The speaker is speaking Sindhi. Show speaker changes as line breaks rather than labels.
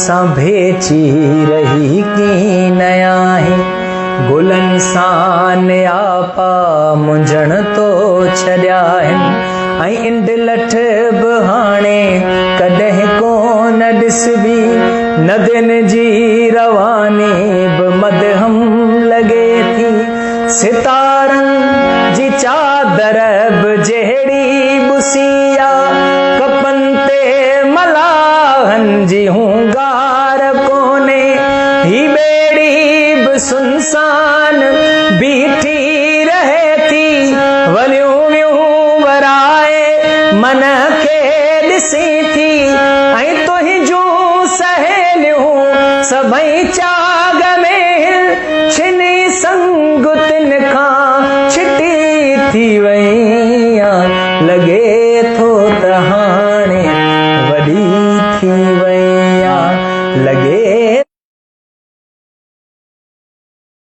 سان ڀيچي رهي ڪين آهين، گلن سان نياپا منجهڻ تو ڇڏيا آهن ۽ انڊلٺ به هاڻي ڪڏهن ڪونه ڏسبي، ندين جي رواني به مدهم لڳي ٿي، ستارن جي چادر به جهڙي ٻسي آ، ڪپن تي ملاحن جي هونگار ڪونهي، هي ٻيڙي به سنسان بيٺي رهي ٿي، وليون ويون ورائي من کي ڏسين ٿي ۽ تنهنجون سهيليون سڀئي چاڳ ۾ هن ڇني سنگ تن کان ڇٽي ٿي وئين آن، لڳي ٿو ته هاڻي وڏي ٿي وئين آن، لڳي.